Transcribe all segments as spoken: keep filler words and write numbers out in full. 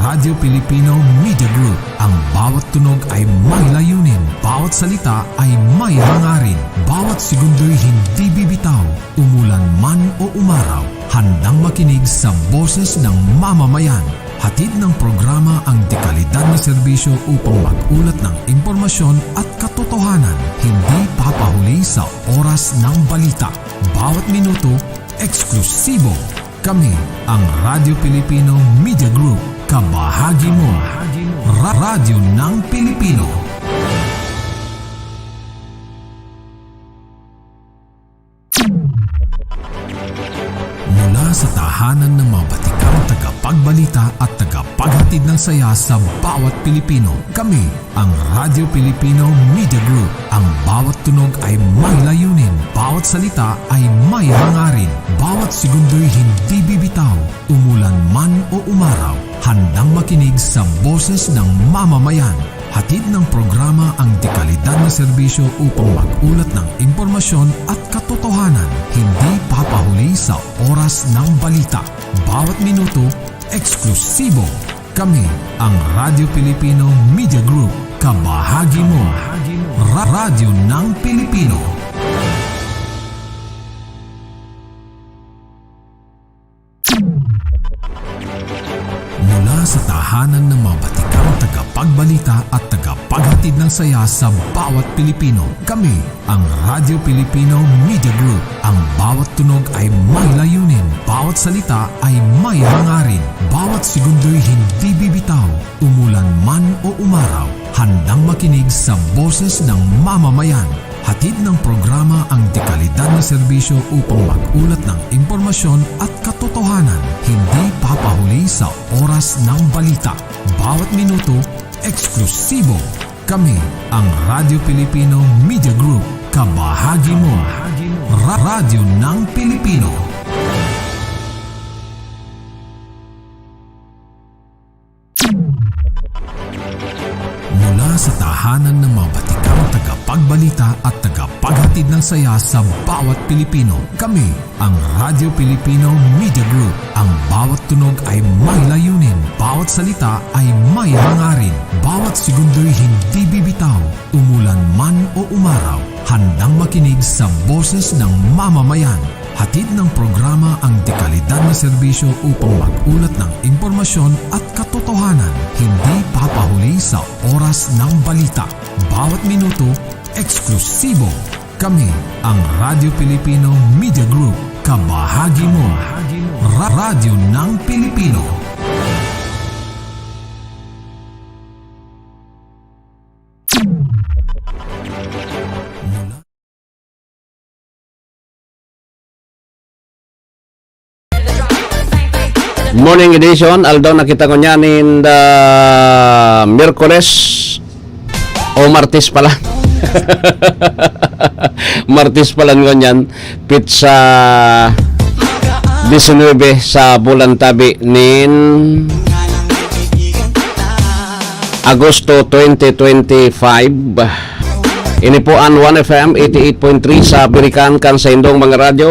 Radyo Pilipino Media Group. Ang bawat tunog ay may layunin, bawat salita ay may hangarin, bawat segundo'y hindi bibitaw, umulan man o umaraw, handang makinig sa boses ng mamamayan. Hatid ng programa ang dekalidad na serbisyo upang mag-ulat ng impormasyon at katotohanan, hindi papahuli sa oras ng balita. Bawat minuto, eksklusibo. Kami ang Radyo Pilipino Media Group, kabahagi mo. Ra- Radyo ng Pilipino. Mula sa tahanan ng mga batikang tagapagbalita at tagapaghatid ng saya sa bawat Pilipino, kami ang Radyo Pilipino Media Group. Ang bawat tunog ay may layunin, bawat salita ay may hangarin, bawat segundo'y hindi bibitaw, umulan man o umaraw, handang makinig sa boses ng mamamayan. Hatid ng programa ang dekalidad na serbisyo upang mag-ulat ng impormasyon at katotohanan, hindi papahuli sa oras ng balita. Bawat minuto, eksklusibo. Kami ang Radyo Pilipino Media Group, kabahagi mo. Ra- Radyo ng Pilipino. Mula sa tahanan ng mga batikang tagapagbalita at tagapaghatid ng saya sa bawat Pilipino, kami ang Radyo Pilipino Media Group. Ang bawat tunog ay may layunin, bawat salita ay may hangarin, bawat segundo'y hindi bibitaw, umulan man o umaraw, handang makinig sa boses ng mamamayan. Hatid ng programa ang dekalidad na serbisyo upang mag-ulat ng impormasyon at katotohanan, hindi papahuli sa oras ng balita. Bawat minuto, eksklusibo. Kami ang Radyo Pilipino Media Group, kabahagi mo. Ra- Radyo ng Pilipino. Mula sa tahanan ng mga batikang tagapagbalita at tagapaghatid ng saya sa bawat Pilipino, kami ang Radyo Pilipino Media Group. Ang bawat tunog ay may layunin, bawat salita ay may hangarin, bawat segundo'y hindi bibitaw, umulan man o umaraw, handang makinig sa boses ng mamamayan. Hatid ng programa ang dekalidad na serbisyo upang mag-ulat ng impormasyon at katotohanan, hindi papahuli sa oras ng balita. Bawat minuto, eksklusibo. Kami ang Radyo Pilipino Media Group, kabahagi mo. Ra- Radyo ng Pilipino. Mula Morning edition, aldaw na kita ngunyan nin, ah, Miyerkules o Martes pala. Martes pala ngunyan, petsa disinuybe sa bulan tabi nin Agosto twenty twenty-five. Ini po an One F M eighty-eight point three sa Birikan, kan saindong mga radyo.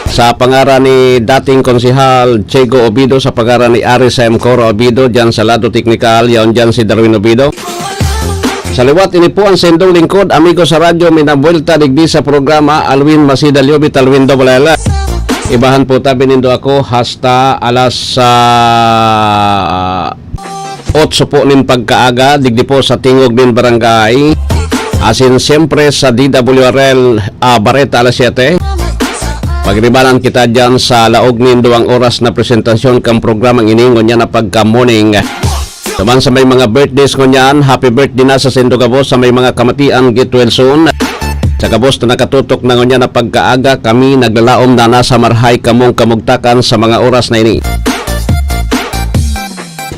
Sa pangaran ni dating Konsehal Chego Obido, sa pangaran ni Aris M. Cora Obido, diyan sa lado teknikal, yaon diyan si Darwin Obido. Sa liwat, ini po ang saindong lingkod, amigo sa radyo, minabuelta digdi sa programa, Alwin Masida Liobit, Alwin Double L. Ibahan po tabi nindo ako hasta alas, ah, otso po nin pagkaaga, digdi po sa tingog nin barangay. Asin siyempre sa D W R L, ah, Bareta alas siyete. Pagribanan kita diyan sa laog nin duwang oras na presentasyon kan programang ini, ngunyan na pagka-morning. Duman sa may mga birthdays ngunyan, happy birthday na sa saindo gabos, sa may mga kamatian, get well soon. Sa gabos na nakatutok na ngunyan na pagkaaga, kami naglalaom na nasa marahay kamong kamugtakan sa mga oras na ini.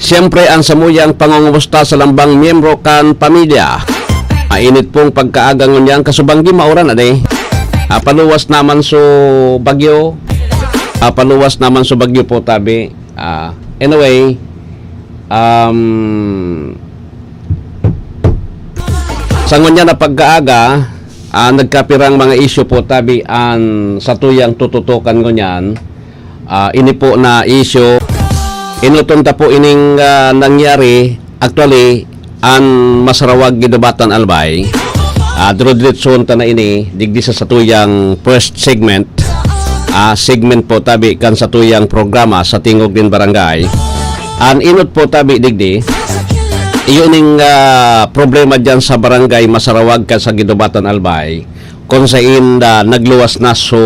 Siyempre, ang samuyang pangungumusta sa lambang miyembro kan pamilya. Mainit pong pagkaaga ngunyan, kasubanggi mauran, ade. Ah, paluwas naman so bagyo. Ah, paluwas naman so bagyo po, tabi. Ah, anyway, um, sa ngunyan na pagkaaga, ah, nagkapirang mga isyu po, tabi, an satuyang tututukan ngunyan. Ah, ini po na isyu, Enoton ta po ining, ah, nangyari. Actually, an Masarawag, Guinobatan, Albay, ah, diretso-diretsohon ta na ini digdi sa satuyang first segment. Ah, segment po tabi kan satuyang programa sa Tingog nin Barangay. An enot po tabi digdi, iyo ning, ah, problema diyan sa Barangay Masarawag kan sa Guinobatan, Albay, kung sain, ah, nagluwas na so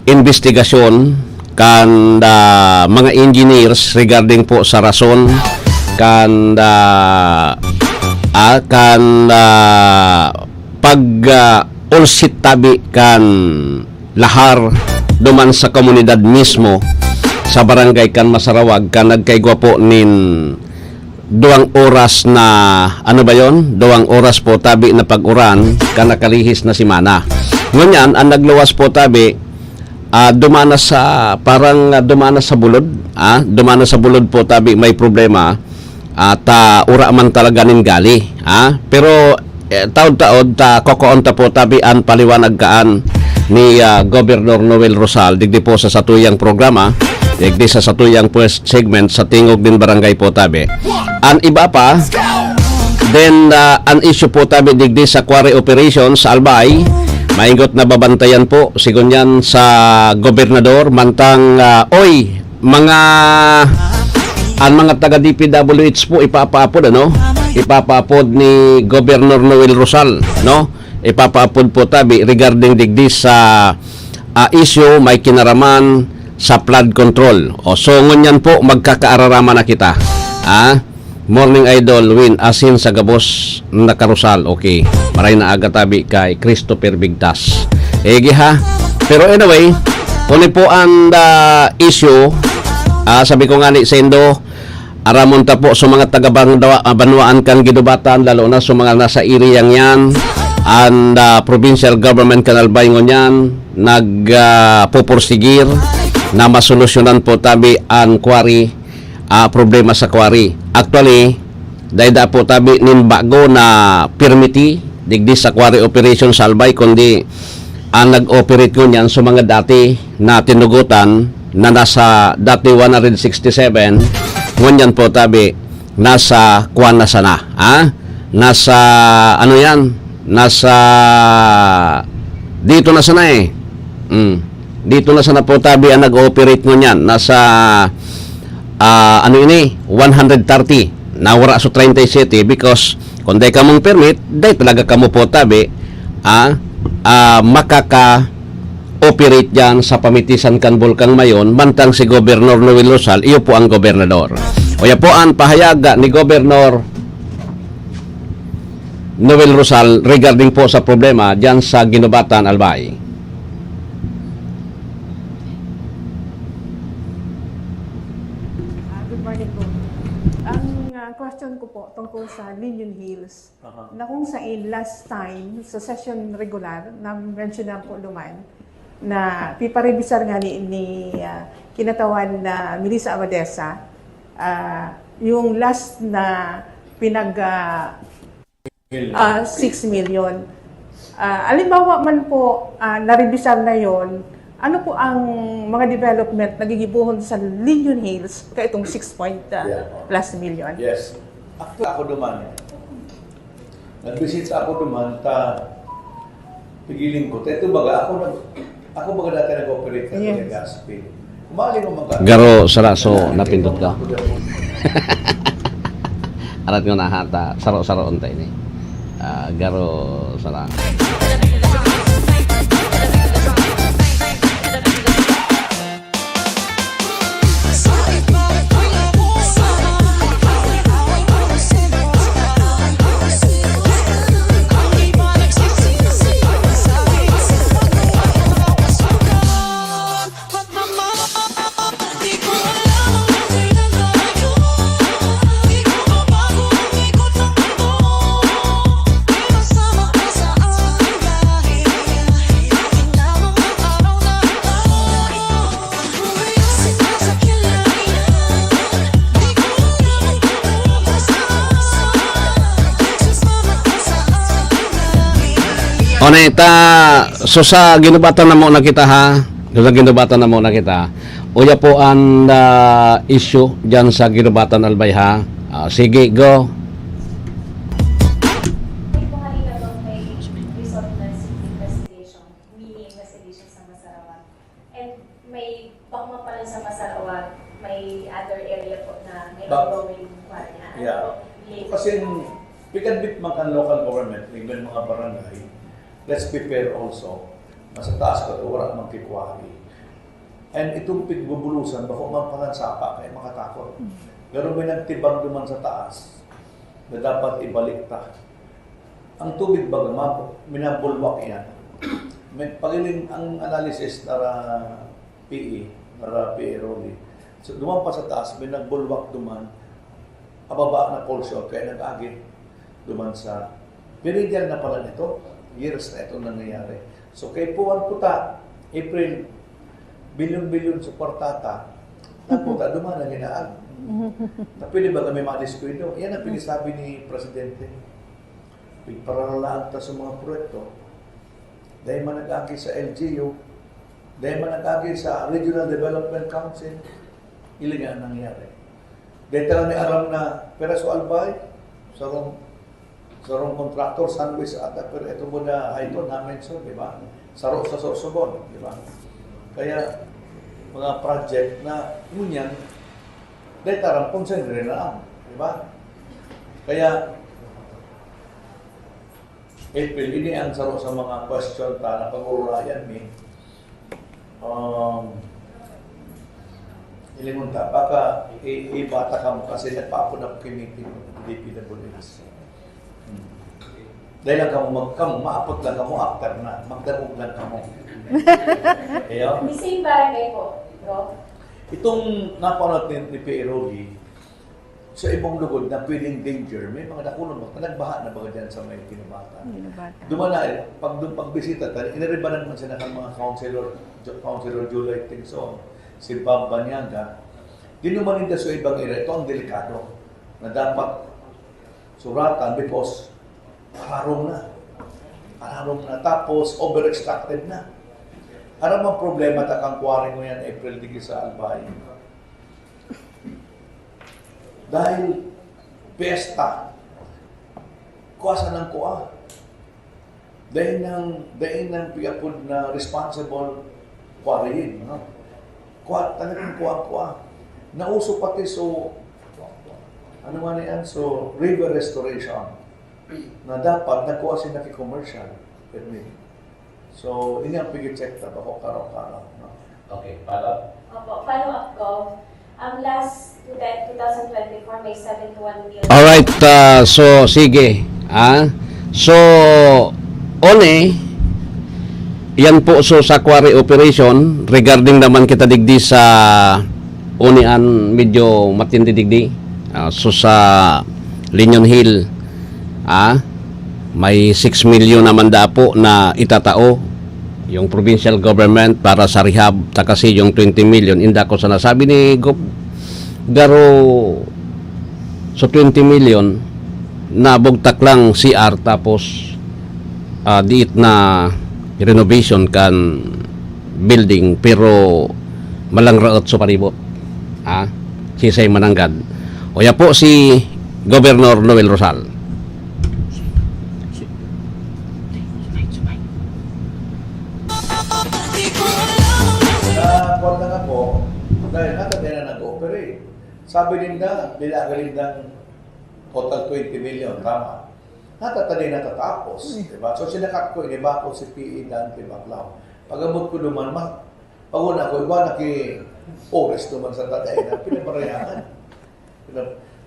imbestigasyon kan, ah, mga engineers regarding po sa rason kan, ah, ah, kan, ah, pag, ah, ulsit tabi kan lahar duman sa komunidad mismo sa barangay kan Masarawag, kan nagkaigwa po nin duwang oras na, ano ba yon? Duwang oras po tabi na pag-uran kan nakalihis na semana. Ngunyan, an nagluwas po tabi, ah, dumana sa, parang, ah, dumana sa bulod, ah, dumana sa bulod po tabi may problema, at, ah, ura man talaga nin gali, ah. Pero, eh, taod-taod ta kokoon ta po tabi an paliwanag kaan ni, ah, Governor Noel Rosal digdi po sa satuyang programa, digdi sa satuyang first segment sa Tingog nin Barangay po tabi. An iba pa, then, ah, an issue po tabi digdi sa quarry operation sa Albay, maingot na babantayan po, sigon yan sa gobernador, mantang, ah, oy, mga, an mga taga D P W H po, ipapaapod, ano? Ipapaapod ni Governor Noel Rosal, no? Ipapaapod po tabi regarding digdi sa, ah, issue may kinaraman sa flood control. O, so, ngunyan po, magkakaararaman na kita. Ah, Morning Idol Win, asin sa gabos na karusal. Okay. Maray na aga tabi kay Christopher Bigtas. Ege ha. Pero anyway, kung po ang, ah, issue, ah, sabi ko nga ni Sendo, aramon ta po sa mga taga Bangdawa-, ah, Banwaan kan Guinobatan, lalo na sa mga nasa area yan, and, ah, provincial government kan Albay ngunyan, nag, ah, pupursigir na masolusyonan po tabi ang quarry, ah, problema sa quarry. Actually, dai da po tabi nin bago na permiti digdi sa quarry operation sa Albay, kundi ang nag-operate ngunyan sa mga dati na tinugutan na nasa dati one hundred sixty-seven, ngunyan po tabi nasa kwan na sana, ha? Nasa, ano yan? Nasa, dito na sana eh. Mm. Dito na sana po tabi ang nag-ooperate ngunyan. Nasa, ah, ano ini? One hundred thirty. Nawara sa treinta y siete because kung dai kamong permit, dai talaga kamo po tabi, ah, ah, makaka-operate dyan sa pamitisan kan Bulkang Mayon, mantang si Gobernador Noel Rosal, iyo po ang gobernador. O ya po ang pahayag ni Gobernador Noel Rosal regarding po sa problema dyan sa Guinobatan, Albay. Ah, good morning po. Ang, ah, question ko po tungkol sa Linion Hills, Aha. na kung sain last time sa session regular, na-mention na po duman, na piparevisar nga ni, ni, ah, kinatawan na Melissa Abadesa, ah, yung last na pinag, ah, ah, six million. Ah, alimbawa man po, ah, narevisar na yon, ano po ang mga development na gigibohon sa Linion Hills kaitong six point, ah, Yeah. plus million? Yes. Ako, ako duman. Nagbisita ako duman, ta, pigiling ko. Ta ito baga, ako nag-, ako baga dati nag-operate na Yes. sa gas pay. Umali mo mag- Garo, sara, so, napindot ka? Arat nga nahata, saro-saro unta ini. Ah, garo, sara. O na ita, so sa ginubatan na mo na kita, ha? So sa ginubatan na mo na kita. Uya po ang, ah, issue dyan sa Guinobatan, Albay, ha? Ah, sige, go. May mga linabang may result na investigation, mini investigation sa Masarawa. And may bangma pala sa Masarawa, may other area po na may Ba- ongoing quarry. Ano Yeah. po? Related Kasi sa- pikadbit man kan local government, even mga barangay, let's be fair also, mas taas pa to, wala mang kikwari. And itong pigbubulusan, bako man panansapa, kaya makatakot. Pero may nagtibag duman sa taas na dapat ibalik ta. Ang tubig baga, ma- minabulwak yan. May, pag ining ang analysis para P E, para P E Rolly. So, duman pa sa taas, may nagbulwak duman, ababa na portion, kaya nag-agi duman sa, meridian na pala nito, years na itong nangyayari. So, kay Puan Puta, April, bilyon-bilyon sa kwartata, naputa, duman ang inaag. Na pwede ba kami madiskuido? Yan ang pinasabi ni Presidente. Pigparalaag ta sa mga proyekto. Dahil man nag-agi sa L G U, dahil man nag-agi sa Regional Development Council, ilinga ang nangyari. Dahil talaga ni aram na peraso Albay, sarong, sarong contractor, Sunwest ata, pero ito mo na Haiton, na-mention, di ba? Saro sa Sorsogon, di ba? Kaya, mga project na ngunyan, dahil taram kung saan rin na, di ba? Kaya, April, ini ang saro sa mga question ta na pag-uulayan mi. Um, ilingon ta, baka i- ibata ka mo kasi nagpaapod ako kay meeting ng D P W H. Hmm. Dahil lang kamo, mag, kamo, maapot lang kamo after na, magdangog lang kamo. Ayo? The same barangay po, bro? Itong napanood ni, ni P A Rolly, sa ibang lugod na pwedeng danger, may mga dakulon mo, nagbaha na ba dyan sa may Guinobatan? Guinobatan. Duman na, eh, pag, pagbisita tayo, iniribanan man sila ng mga councilor, Ju- councilor July Tingson, si Bob Banyaga. Dinuman ninda sa ibang area, ito ang delikado na dapat suratan because harong na. Harong na. Tapos, overextracted na. Ano mang problema ta kang quarry mo yan, April, digi sa Albay? Dahil piyesta, kuha sa nang kuha. Dahil nang, dahil nang piyapod na responsible quarrying, no? Kuha, talagang kuha, kuha. Nauso pati so, ano man yan, so river restoration na dapat nagkuha sila ki commercial permit. So, ini ang pigi-check na bako karaw-karaw, no? Okay, follow. Opo, follow up ko. Ang last two thousand twenty-four, may seventy-one million. Alright, ah, so sige. Ah, so, Oni, yan po so sa quarry operation, regarding naman kita digdi sa Oni an medyo matindi digdi. Ah, so sa Linyon Hill, ah, may six million naman da po na itatao yung provincial government para sa rehab, ta kasi yung twenty million, inda ko sana sabi ni Gov, garo, so twenty million, nabugtak lang C R, tapos ah, diit na renovation kan building, pero malangraot so paribot. Ha? Sisay mananggad. Uya po si Governor Noel Rosal. Sa kwarta nga po, dahil nga tayo na nag-ooperate. Sabi ninda, nilaga nindang total twenty million, tama. Natatali natatapos, di ba? So, sinakat ko, iniba ko si P E Dante Baclao. Pag-abot ko duman, ma, pag-una ko, iba na ki Ores duman sa tatay na pinabarayahan.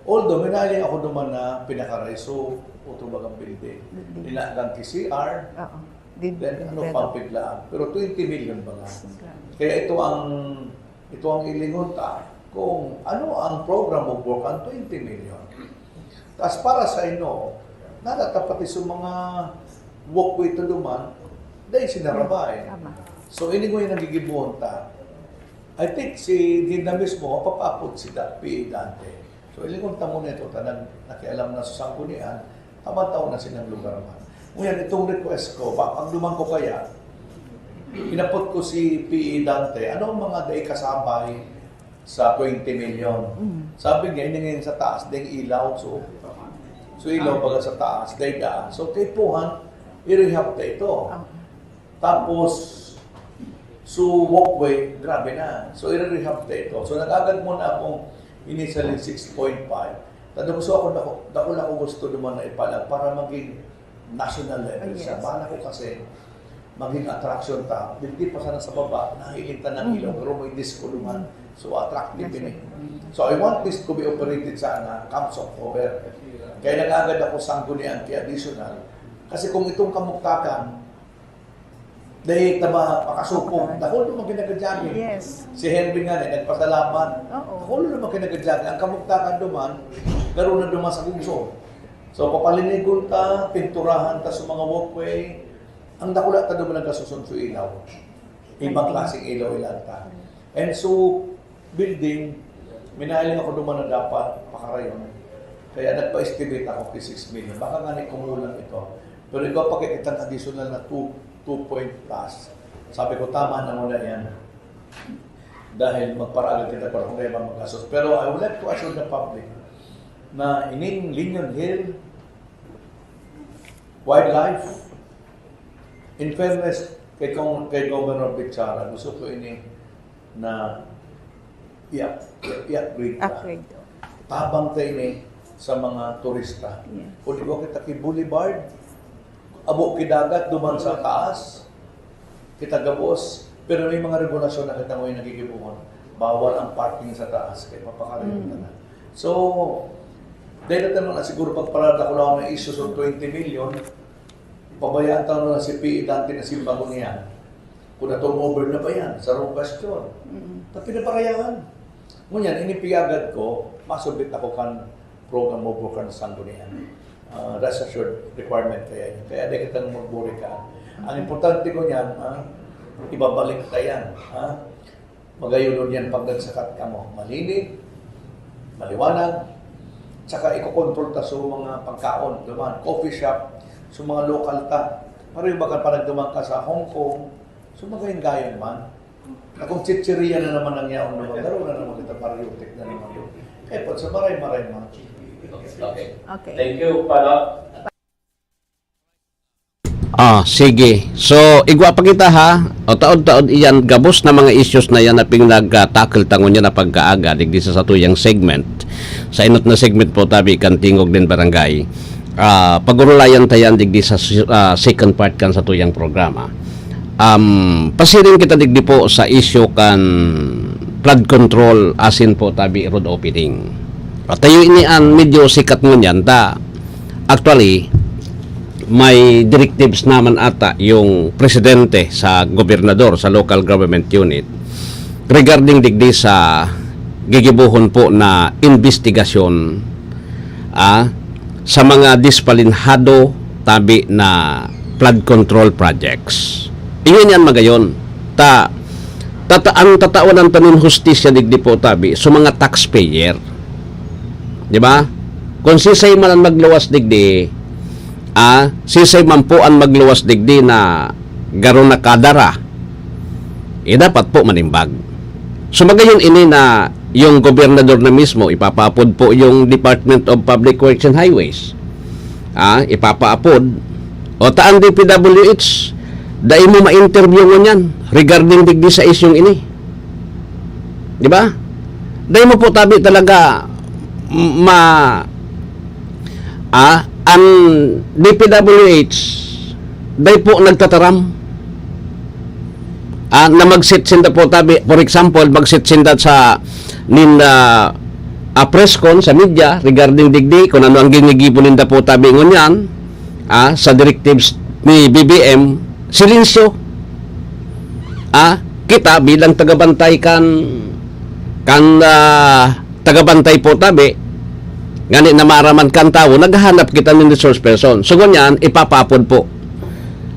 Although, minali ako duman na pinakaraiso, o tubagang building. Building. Ninagang ki C R, Oo. Din, then ano din. Pang piglaan. Pero twenty million ba nga? Grabe. Kaya ito ang ito ang ilingon ta kung ano ang program of work ang twenty million. Tas para sa inyo, natatapat sa mga walkway to duman, dahil sinarabay. Tama. So, ini ko yung nagigibuhon ta. I think si Dinda mismo, mapapapod si Da- P A Dante. So, ilingon ta muna ito, ta nag nakialam na sa sanggunian, tamang taon na silang lugar man. Ngunyan, itong request ko, ba, pag duman ko kaya, Inapot ko si P E Dante, "Ano ang mga dai kasabay sa twenty million?" Mm. Sabi niya, "Ini ngayon sa taas, dai ilaw." So, so ilaw baga sa taas, dai daan. So, kaipuhan, i-rehab ta ito. Ah. Tapos, so walkway, grabe na. So, i-rehab ta ito. So, nag-agad muna akong initially six point five. Tanda ko, so ako, dako, dako lang ko gusto naman na ipalag para maging national level Ah, siya. yes. Bala ko kasi maging attraction ta. Hindi pa sana sa baba, nahiling ta ng Mm. ilaw, pero may disco naman. So, attractive Yes, din eh. sir. So, I want this to be operated sana, comes October. Kaya nag-agad ako sanggunian kay additional. Kasi kung itong kamugtakan, dahil tama, makasupog, Makasupog. dako naman ginagadyagin. Yes. Si Henry nga, eh, nagpasalamat. Oo. Dako naman ginagadyagin. Ang kamugtakan duman, garo na duman sa gugso. So, papalinigon ta, pinturahan ta sa mga walkway. Ang dakula ta duman ang kasusunod sa ilaw. Ibang Lighting. klaseng ilaw ilan ta. And so, building, minahiling ako duman na dapat pakarayon. Kaya nagpa-estimate ako kay six million. Baka nga ni kumulang ito. Pero ikaw, pakikita ang additional na two, two point plus. Sabi ko, "Tama na muna yan." Dahil magparaagad kita para kung kaya magkasos. Pero I would like to assure the public na ining Linion Hill Wildlife, in fairness kay Kong-, kay Governor Bichara, gusto ko ini na i-up-, i-upgrade pa. Upgrade, oh. Tabang ta ini sa mga turista. Yes. Kung di ko kita kay Boulevard, abo ki dagat, duman sa taas, kita gabos, pero may mga regulasyon na kita ngayon nagigibuhon. Bawal ang parking sa taas, kaya papakarayon Mm. na. So, dahil natin naman siguro pagparada ko lang ng issues of twenty million, pabayaan ta na si P E Dante na simbagon niya. Kung na-turnover na ba yan? Sarong question. Mm. Ba't pinaparayaan? Ngunyan, inipiyagad ko, masubit ako kan program of work kan sanggunian. Ah, rest assured requirement kaya yan. Kaya di kita magburi ka. Ang importante ko niyan, ah, ibabalik ta yan. Ha? Magayon yan pag nagsakat kamo. Malinig, maliwanag, tsaka ikokontrol ta sa mga pagkaon, duman, coffee shop, sa mga lokal ta. Pareho baka parang duman ka sa Hong Kong, so magayon-gayon man. Na kung chichiriya na naman ang yaon naman, laro na naman kita, patriotic na naman yun. Kaya po, sa maray-maray man. Okay. Okay. Thank you, Pala. Ah, sige. So, igwa pa kita, ha. O, taod-taod iyan, gabos na mga issues na yan na pinag-tackle ta ngunyan na pagkaaga, digdi sa satuyang segment. Sa inot na segment po, tabi kan Tingog nin Barangay. Ah, pag-urulayan ta yan, digdi sa si-, ah, second part kan satuyang programa. Um, pasiring kita digdi po sa issue kan flood control, asin po, tabi, road opening. At tayo ini an medyo sikat ngunyan, ta actually, may directives naman ata yung presidente sa gobernador, sa local government unit, regarding digdi sa gigibohon po na investigasyon, ah, sa mga dispalinhado tabi na flood control projects. Iyon yan magayon. Ta, tata, ang tatawan ta nin hustisya digdi po tabi sa mga taxpayer. Di ba? Kung sisay man ang magluwas digdi, ah, sisay man po ang magluwas digdi na garo na kadara, eh, dapat po manimbag. So, magayon ini na yung gobernador na mismo, ipapaapod po yung Department of Public Works and Highways. Ah, ipapaapod. O, ta ang D P W H, dai mo ma-interview ngunyan regarding digdi sa isyung ini. Di ba? Dai mo po tabi talaga ma-, ah, ang D P W H, dai po nagtataram. Ah, na mag-sit sinda po tabi, for example, mag-sit sinda sa nin, ah, ah, press con sa media regarding digdi kung ano ang ginigibo ninda po tabi ngunyan, ah, sa directives ni B B M, silensyo. Ah, kita bilang tagabantay kan, kan, ah, tagabantay po tabi, ngani na maaraman kan tawo, naghahanap kita nin resource person. So, ngunyan, ipapaapod po.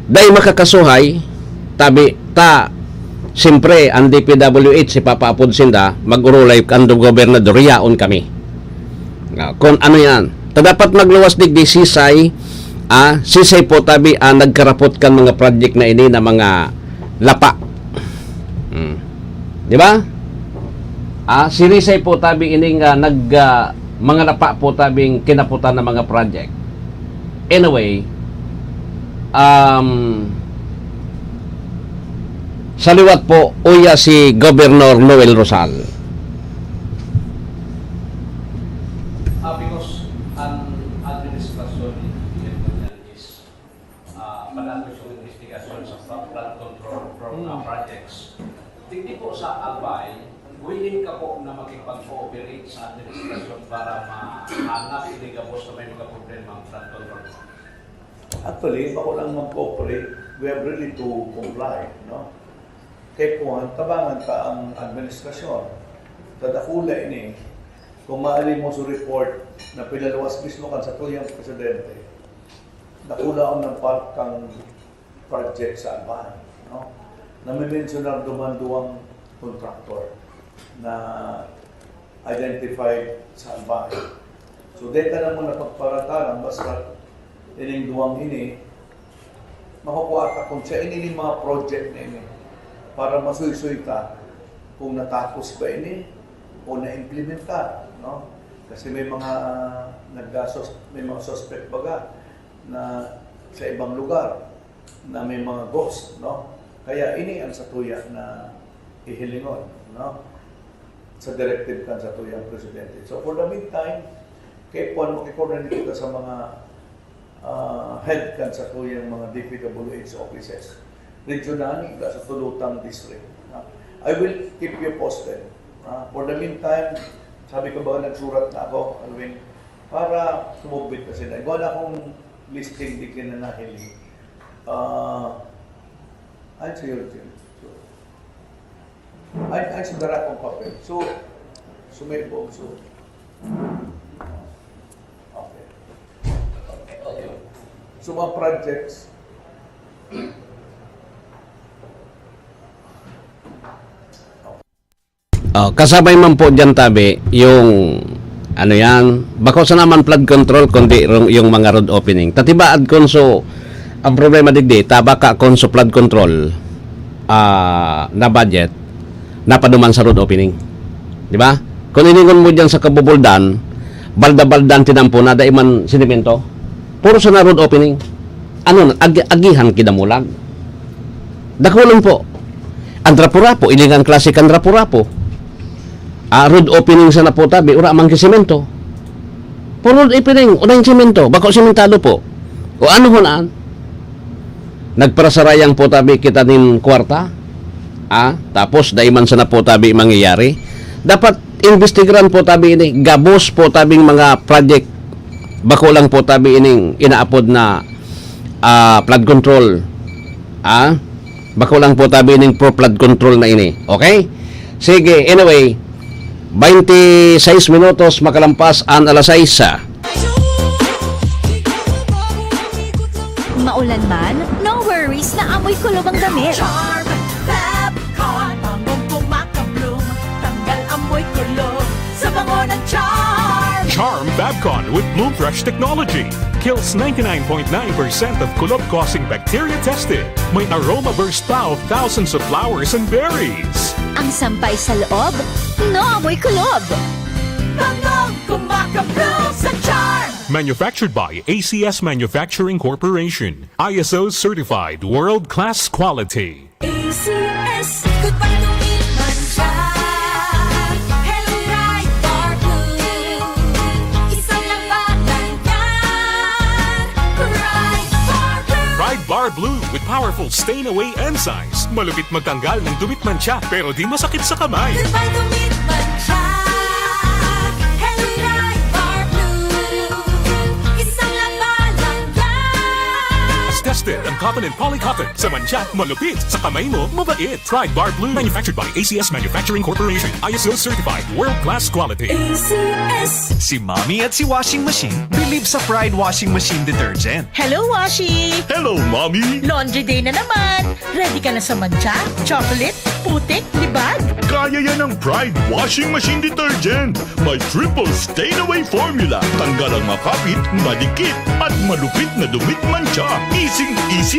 Dai makakasuhay, tabi, ta, siyempre, ang D P W H, ipapaapod sinda, mag-urulay ang gobernador, yaon kami. Ah, kung ano yan. Ta dapat magluwas digdi sisay, ah, sisay po tabi, ah, nagkarapot kan mga project na ini na mga lapa. Hmm. Di ba? Ah, sirisay po tabi ining, ah, nag, ah, mga lapa po tabing kinaputan ng mga project. Anyway, um, sa liwat po, uya si Governor Noel Rosal. Ah, because ang administrasyon ni P M Daniel is, ah, panatag sa investigasyon sa flood control pro-, ah, projects. Digdi po sa Albay, willing ka po na makipag-cooperate sa administrasyon para mahanap, iligabos na may mga problema ang flood control? Actually, bako lang mag-cooperate, we have really to comply, no? Kay kuwan, tabangan ta ang administrasyon. Sa dakula ini, kung maali mo sa report na pinaluwas mismo kan satuyang presidente, dakula ang nagpar-, kang project sa Albay, no? Namimensionar duman duwang contractor na identified sa Albay. So, dahil ka naman napagparataran, basta ining duwang ini, makukuha ka kung siya ini, ini mga project na ini para masuysoy ta kung natapos ba ini o na-implementar, no? Kasi may mga naggasos-, may mga suspect baga na sa ibang lugar na may mga ghost, no? Kaya ini ang satuya na ihilingon, no? Sa directive kan satuyang presidente. So, for the meantime, kay Juan, makikornel kita sa mga, ah, head kan satuyang mga D P W H offices, regional, sa tulutang district, no? I will keep you posted. Ah, for the meantime, sabi ko ba, nagsurat na ako, Alwin, para sumubmit na sila. Gawa na akong listing di kinanahili. Ah, ay, sa'yo, Jim. So, ay, ay, sa dara kong papel. So, sumibog, so. Okay. So, mga projects. Oh, kasabay man po diyan, tabi, yung, ano yan, bako sa naman flood control, kundi rong-, yung mga road opening. Tatibaad, konso, ang problema digdi, tabaka, konso flood control, ah, na budget, napaduman sa road opening. Di ba? Kung iningon mo diyan sa Kabubuldan, balda-baldan tinampo na, dai man sinimento. Puro sana road opening. Ano na, agi-, agihan kidamulag. Dakulon po. Ang rapu-rapu, ilingang klase kan rapu-rapu. Ah, road opening sana po tabi, ura man ki semento. Puro road opening, unang semento, bako sementado po. O ano ho naan? Nagparasarayang po tabi kita nin kwarta. Ah, tapos dai man sana po tabi mangyayari. Dapat imbestigaran po tabi ini, gabos po tabing mga project. Bako lang po tabi ining inaapod na, ah, flood control. Ah? Bako lang po tabi ning pro flood control na ini. Okay? Sige, anyway, twenty-six minutos makalampas an alas sais. Maulan man, no worries na amoy kulob ang damit. Charm Fab Con. Bangong kumakabloom, tanggal amoy kulob sa bango ng Charm. Charm Fab Con with Bloom Fresh technology. Kills ninety-nine point nine percent of kulob-causing bacteria tested. May aroma burst pa of thousands of flowers and berries. Ang sampay sa loob, no amoy kulob. Bangong kumakabloom sa Charm. Manufactured by A C S Manufacturing Corporation. I S O certified, world-class quality. A C S, goodbye to it man siya. Hello, Pride Bar Blue. Isang labanan yan. Pride Bar Blue. Pride Bar Blue with powerful stain away enzymes. Malupit magtanggal ng dumitmantsa, pero di masakit sa kamay. Goodbye to it man siya. Hello, Pride Bar Blue. Isang labanan yan. Tested ang cotton and polycotton. Sa mantsa, malupit. Sa kamay mo, mabait. Pride Bar Blue. Manufactured by A C S Manufacturing Corporation. I S O certified. World class quality. A C S. Si Mommy at si Washing Machine believe sa Pride Washing Machine Detergent. Hello, Washi! Hello, Mommy! Laundry day na naman! Ready ka na sa mantsa, chocolate, putik, libag? Kaya yan ng Pride Washing Machine Detergent. May triple stain away formula. Tanggal ang makapit, madikit, at malupit na dumit mantsa. Easy, easy